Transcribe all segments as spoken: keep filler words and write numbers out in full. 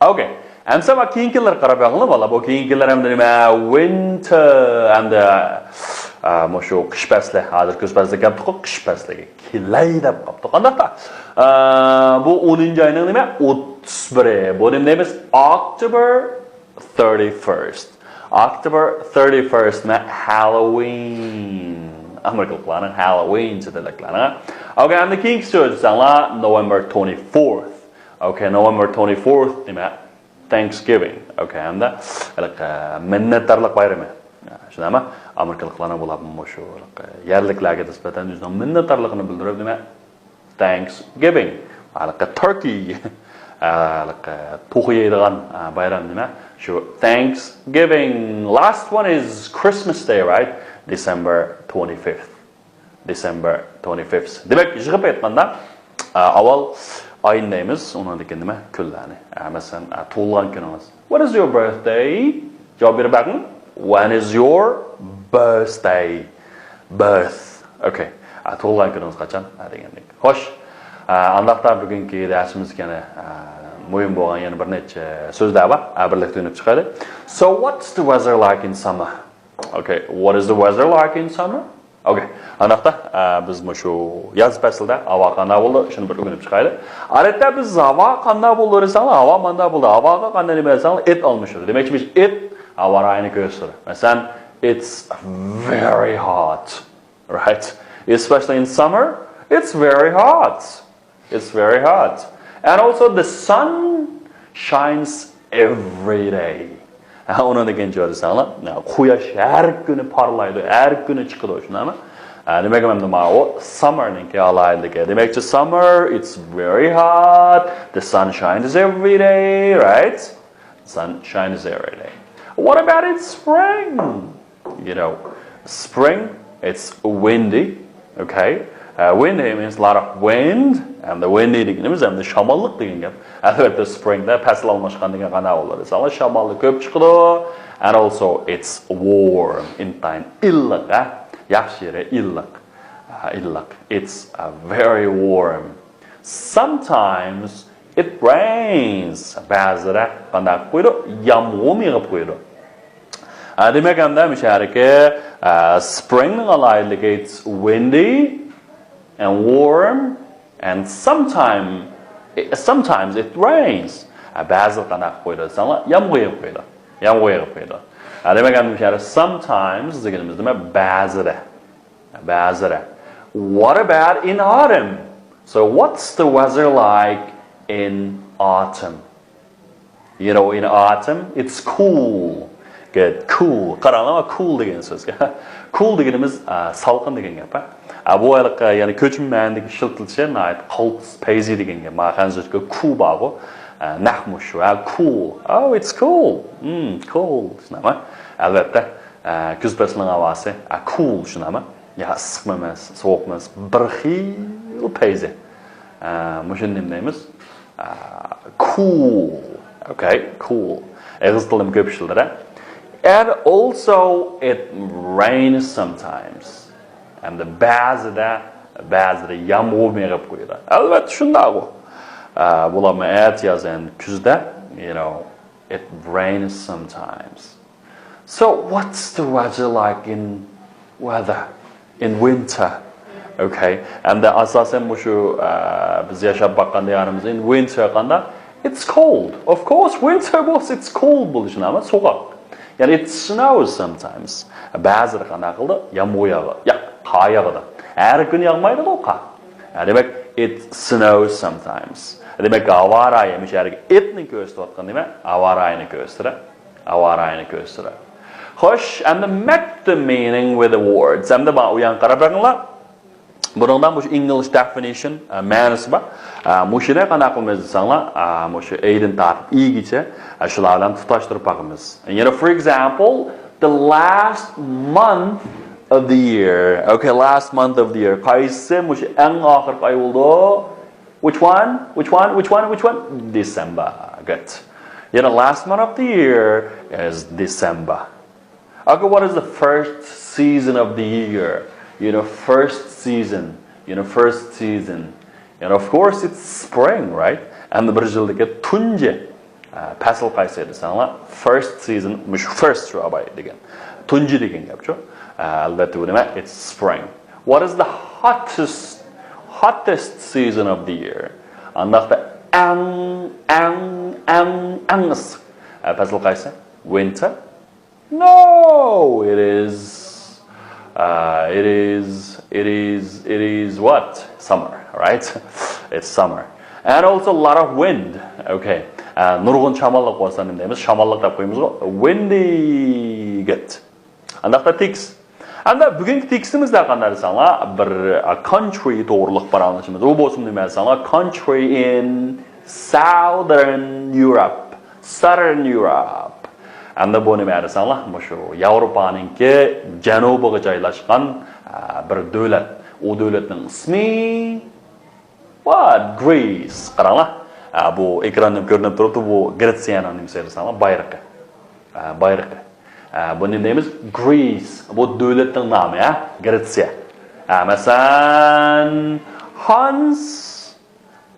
Okay. ئەمسە مانا كېيىنكىلەرگە قاراپ بېقىڭلار، بالا. بۇ كېيىنكىلەر ئەمدى نېمە؟ Winter ئەمدى، ئا، مۇشۇ قىش پەسلى. ھازىر كۈز پەسلى كەپتۇقۇ، قىش پەسلىگە كېلەي دەپ قاپتۇ. قانداقتا؟ ئا، بۇ ئونىنچى ئاينىڭ نېمە؟ ئوتتۇز بىرى. بۇ نېمە دەيمىز؟ October thirty-first. October thirty-first نېمە؟ Halloween. ئامېرىكىلىقلارنىڭ Halloween، چەت ئەللىكلەرنىڭ. Okay، ئەمدى كېيىنكىسى ئۆتسەڭلار، November twenty-fourth. Okay، November twenty-fourth نېمە؟ Thanksgiving. Okay، ھەمدە ھېلىقى مىننەتدارلىق بايرىمى. شۇنداقمۇ؟ ئامېرىكىلىقلارنىڭ بۇلار مۇشۇ ھېلىقى يەرلىكلەرگە نىسبەتەن ئۆزىنىڭ مىننەتدارلىقىنى بىلدۈرۈپ نېمە؟ Thanksgiving. ھېلىقى turkey. ھېلىقى توخۇ يەيدىغان بايرام نېمە؟ شۇ Thanksgiving. Last one is Christmas Day, right? December twenty-fifth. December twenty-fifth. دېمەك، يىغىپ ئېيتقاندا، ئا، ئاۋۋال ئاينى دەيمىز، ئۇنىڭدىن كېيىن نېمە؟ كۈنلەرنى. ئا، مەسىلەن، ئا، تۇغۇلغان كۈنىڭىز. When is your birthday? جاۋاب بېرىپ بېقىڭ. When is your birthday? Birth. Okay. ئا، تۇغۇلغان كۈنىڭىز قاچان؟ ئا، دېگەندەك. خوش. ئا، ئانداقتا بۈگۈنكى دەرسىمىزدىكى يەنە، ئا، مۇھىم بولغان يەنە بىر نەچچە سۆزلەر بار. ئا، بىرلىكتە ئۆگىنىپ چىقايلى. So, what's the weather like in summer? Okay, what is the weather like in summer? Okay، ئانداقتا، ئە، بىز مۇشۇ ياز پەسلىدە ھاۋا قانداق بولىدۇ، شۇنى بىر ئۆگىنىپ چىقايلى. ئادەتتە بىز ھاۋا قانداق بولىدۇ دېسەڭلار، ھاۋا مانداق بولىدۇ، ھاۋاغا قانداق نېمە دېسەڭلار، it ئالمىشىدۇ. دېمەكچى، بىز it ھاۋا رايىنى كۆرسىتىدۇ. مەسىلەن، it's very hot, right? Especially in summer, it's very hot. It's very hot. And also the sun shines every day. ھە، ئۇنىڭدىن كېيىن چۆرىسەڭلار، قۇياش ھەر كۈنى پارلايدۇ، ھەر كۈنى چىقىدۇ، شۇنداقمۇ؟ ھە، دېمەك، مەن ماۋۇ summerنىڭكى ئالاھىدىلىكى. دېمەكچى، summer, it's very hot, the sun shines every day, right? Sun shines every day. What about in spring? You know, spring, it's windy, okay? Uh, windy means a lot of wind, and the windy دېگىنىمىز ئەمدى شاماللىق دېگەن گەپ. ئەلۋەتتە، springدا پەسىل ئالماشقان دېگەن مانا بولىدۇ. شاماللىق كۆپ چىقىدۇ, and also it's warm. ئىنتايىن ئىللىق، ھە؟ ياخشى يېرى ئىللىق. ھە، ئىللىق. It's, uh, very warm. Sometimes it rains. بەزىدە قانداق قويىدۇ؟ يامغۇرمۇ يېغىپ قويىدۇ. ھە، دېمەك، ئەمدى مۇشۇ يەردىكى، ئە، springنىڭ ئالاھىدىلىكى، it's windy and warm and sometime, sometimes it rains. ھە، بەزىدە قانداق قويىدۇ دېسەڭلار، يامغۇر يېغىپ قويىدۇ. يامغۇر يېغىپ قويىدۇ. ھە، دېمەك، ئەمدى مۇشۇ يەردە sometimes دېگىنىمىز نېمە؟ بەزىدە. بەزىدە. What about in autumn? So what's the weather like in autumn? You know, in autumn, it's cool. Good, cool. قاراڭلار، cool دېگەن سۆزگە. Cool دېگىنىمىز، ئا، سالقىن دېگەن گەپ، ھە؟ ئا، بۇ ھېلىقى، يەنى كۆچمە مەنىدىكى ئىشلىتىلىشى ناھايىتى قالتىس، پەيزى دېگەن گەپ. مانا خەنزۇچە كۇ بارغۇ. ئا، نەق مۇشۇ، ھە، cool. Oh, it's cool. Hmm, cool. شۇنداقمۇ؟ ئەلۋەتتە، ئا، كۈز پەسلىنىڭ ھاۋاسى، ئا، cool، شۇنداقمۇ؟ يا ئىسسىقمۇ ئەمەس، سوغۇقمۇ ئەمەس، بىر خىل پەيزى. ئە، مۇشۇنى نېمە دەيمىز؟ ئە، cool. Okay, cool. ئېغىز تىلىمۇ كۆپ ئىشلىتىدۇ. And also it rains sometimes. ھەمدە بەزىدە، بەزىدە يامغۇرمۇ يېغىپ قويىدۇ. ئەلۋەتتە شۇنداقغۇ. ئە، بۇلارمۇ ئەتىياز، يەنى كۈزدە، you know, it rains sometimes. So what's the weather like in weather in winter? Okay. ئەمدى ئاساسەن مۇشۇ، ئە، بىز ياشاپ باققان دىيارىمىز in winter قانداق؟ It's cold. Of course, winter بولسا it's cold بولۇشى نېمە؟ سوغۇق. يەنى it snows sometimes. بەزىدە قانداق قىلىدۇ؟ يامغۇر ياغىدۇ. ياق، قار ياغىدۇ. ھەر كۈنى ياغمايدىغۇ قار. ھە، دېمەك، it snows sometimes. دېمەك، ھاۋا رايى، مۇشۇ يەردىكى itنى كۆرسىتىۋاتقان نېمە؟ ھاۋا رايىنى كۆرسىتىدۇ. ھاۋا رايىنى كۆرسىتىدۇ. خوش، ئەمدى match the meaning with the words. ئەمدى مانا ئۇ يانغا قاراپ بېقىڭلار. بۇنىڭدا مۇشۇ English definition، ئە، مەنىسى بار. ئە، مۇشۇنى قانداق قىلىمىز دېسەڭلار، ئە، مۇشۇ ئەيدىن تارتىپ ئىگىچە، ئە، شۇلار بىلەن تۇتاشتۇرۇپ باقىمىز. You know, for example, the last month of the year. Okay, last month of the year. قايسى مۇشۇ ئەڭ ئاخىرقى ئاي بولىدۇ؟ Which one? Which one? Which one? Which one? December. Good. You know, last month of the year is December. Okay, what is the first season of the year? You know, first season. You know, first season. And of course, it's spring, right? And بىر يىلدىكى تۇنجى، پەسىل قايسى دېسەڭلار، first season، مۇشۇ first شۇ ئاباي دېگەن. تۇنجى دېگەن گەپچۇ. ئە، ئەلۋەتتە بۇ نېمە؟ It's spring. What is the hottest, hottest season of the year? ئانداقتا ئەڭ، ئەڭ، ئەڭ، ئەڭ ئىسسىق. ئە، پەسىل قايسى؟ Winter. No, it is, uh, it is, it is, it is what? Summer, right? It's summer. And also a lot of wind. Okay. ئە، نۇرغۇن شاماللىق بولسا نېمە دەيمىز؟ شاماللىق دەپ قويىمىزغۇ. Windy. Good. ئانداقتا تېكىست. ئەمدى بۈگۈنكى تېكىستىمىزدە قانداق دېسەڭلار، بىر، ئە، country توغرۇلۇق پاراڭلىشىمىز. ئۇ بولسىمۇ نېمە دېسەڭلار، country in Southern Europe. Southern Europe. ئەمدى بۇ نېمە دېسەڭلار، مۇشۇ ياۋروپانىڭكى جەنۇبىغا جايلاشقان، ئە، بىر دۆلەت. ئۇ دۆلەتنىڭ ئىسمى What? Greece. قاراڭلار. ئە، بۇ ئېكراندا كۆرۈنۈپ تۇرۇپتۇ، بۇ گرېتسىيەنىڭ نېمىسى دېسەڭلار، بايرىقى. ئە، بايرىقى. ئە، بۇنى نېمە دەيمىز؟ Greece. بۇ دۆلەتنىڭ نامى، ھە؟ گرېتسىيە. ئە، مەسىلەن، Hans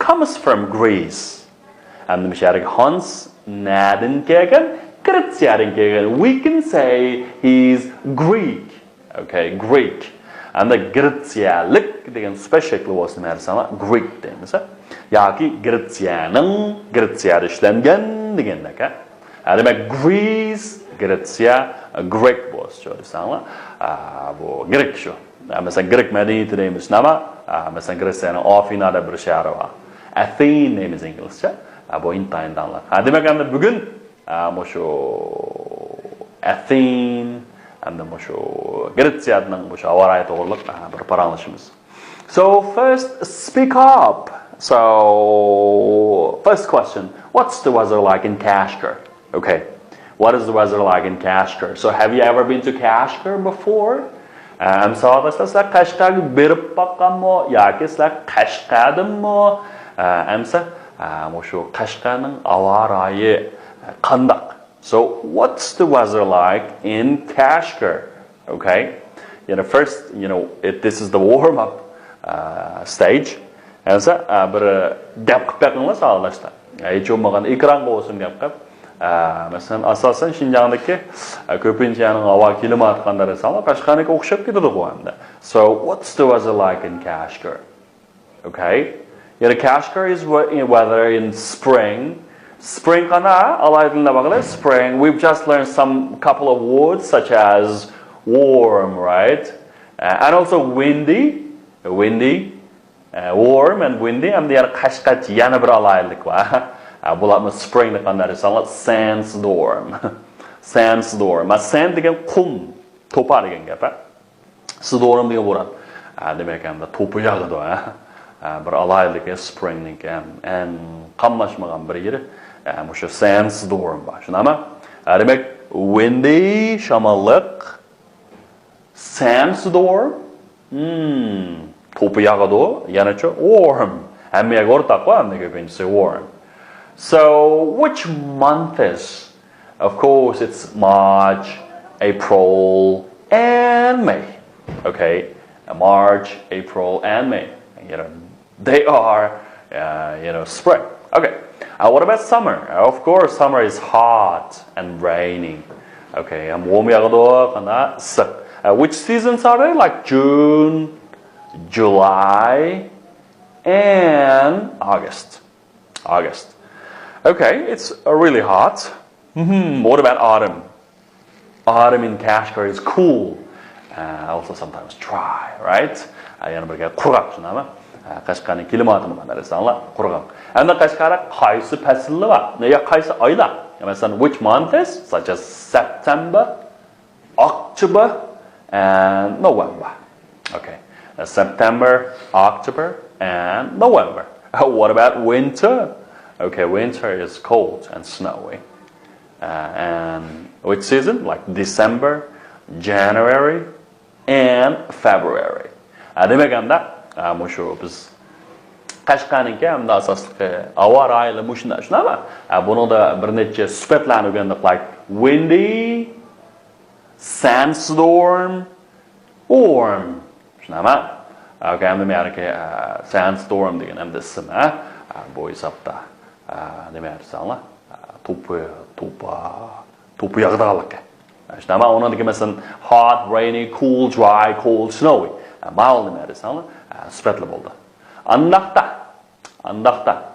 comes from Greece. ئەمدى مۇشۇ يەردىكى Hans نەدىن كەلگەن؟ گرېتسىيەدىن كەلگەن. We can say he's Greek. Okay, Greek. ئەمدى گرېتسىيەلىك دېگەن سۈپەت شەكلى بولسا نېمە دېسەڭلار، Greek دەيمىز. ياكى گرېتسىيەنىڭ، گرېتسىيەدە ئىشلەنگەن دېگەندەك، ھە؟ ھە، دېمەك، Greece، گرېتسىيە، Greek بولسىچۇ دېسەڭلار، ئا، بۇ گرېك شۇ. ئا، مەسىلەن، گرېك مەدەنىيىتى دەيمىز، نېمە؟ ئا، مەسىلەن، گرېتسىيەنىڭ ئافىنا دەپ بىر شەھىرى بار. ئەتېن دەيمىز ئىنگلىزچە. ئا، بۇ ئىنتايىن داڭلىق. ھە، دېمەك، ئەمدى بۈگۈن ئا، مۇشۇ ئەتېن، ئەمدى مۇشۇ گرېتسىيەنىڭ مۇشۇ ھاۋا رايى توغرىلىق، ئا، بىر پاراڭلىشىمىز. So first, speak up. So, first question, what's the weather like in Kashgar? Okay. What is the weather like in Kashgar? So, have you ever been to Kashgar before? ئە، ئەمسە ئادەشلەر، سىلەر قەشقەرگە بېرىپ باققانمۇ ياكى سىلەر قەشقەردىنمۇ؟ ئە، ئەمسە، ئە، مۇشۇ قەشقەرنىڭ ھاۋا رايى، ئە، قانداق؟ So, what's the weather like in Kashgar? Okay. You know, first, you know, it, this is the warm up, uh, stage. ئەمسە، ئە، بىر گەپ قىلىپ بېقىڭلار ساۋاقداشلار. ھېچ بولمىغاندا ئېكرانغا بولسۇن گەپ قىلىپ. ئە، مەسىلەن، ئاساسەن شىنجاڭدىكى، ئە، كۆپىنچە يەرنىڭ ھاۋا كىلىماتى قانداق دېسەڭلار، قەشقەرنىڭكىگە ئوخشاپ كېتىدىغۇ ئەمدى. So, what's the weather like in Kashgar? Okay. You know, Kashgar is we-, weather in spring. Spring قانداق؟ ئالاھىدىلىكلەر بار. Spring. We've just learned some couple of words such as warm, right? Uh, and also windy. Windy. Uh, warm and windy. ئەمدى يەنە قەشقەرچە يەنە بىر ئالاھىدىلىك بار. ئە، بۇلارمۇ spring نى قانداق دېسەڭلار، sandstorm. Sandstorm. ما، sand دېگەن قۇم، توپا دېگەن گەپ، ھە؟ Storm دېگەن بوران. ئە، دېمەك، ئەمدى توپا ياغىدۇ، ھە؟ ئە، بىر ئالاھىدىلىكى spring نىڭكى ھەم، ھەم قاملاشمىغان بىر يېرى. ئە، مۇشۇ sandstorm بار. شۇنداقمۇ؟ ئە، دېمەك، windy، شاماللىق. Sandstorm. Hmm. توپا ياغىدۇ. يەنىچۇ؟ Warm. ھەممە يەرگە ئورتاق قوي، ھەممە كۆپىنچىسى warm. So, which month is? Of course, it's March, April, and May. Okay? March, April, and May. You know, They are, uh, you know, spring. Okay. Uh, what about summer? Of course, summer is hot and rainy. Okay, ھەم غۇم ياغىدۇ، قانداق ئىسسىق. Uh, which seasons are they? Like June, July, and August. August. Okay, it's, uh, really hot. Hmm, what about autumn? Autumn in Kashgar is cool. Uh, also sometimes dry, right? ئە، يەنە بىر گەپ، قۇرغاق، شۇنداقمۇ؟ ئە، قەشقەرنىڭ كىلىماتىمۇ قانداق دېسەڭلار، قۇرغاق. ئەمدى قەشقەردە قايسى پەسىللەر بار؟ يا قايسى ئايلار؟ يا مەسىلەن، which month is such as September, October, and November. Okay. Uh, September, October, and November. What about winter? Okay, winter is cold and snowy. Uh, and which season? Like December, January, and February. ئە، دېمەك، ئەمدى، ئە، مۇشۇ بىز قەشقەرنىڭكى ئەمدى ئاساسلىقى ھاۋا رايى مۇشۇنداق، شۇنداقمۇ؟ ئە، بۇنىڭدا بىر نەچچە سۈپەتلەرنى ئۆگەندۇق، like windy, sandstorm, warm. شۇنداقمۇ؟ ئە، ئەمدى مەيەركى، ئە، sandstorm دېگەن ئەمدى ئىسىم، ئە، ئە، بۇ ھېسابتا، ئە، نېمە دېسەڭلار؟ ئە، توپا، توپا، توپا ياغىدىغانلىقى. شۇنداقمۇ ئۇنىڭدىكى مەسىلەن، hot, rainy, cool, dry, cold, snowy. ماۋۇ نېمە دېسەڭلار، سۈپەتلەر بولدى. ئانداقتا، ئانداقتا.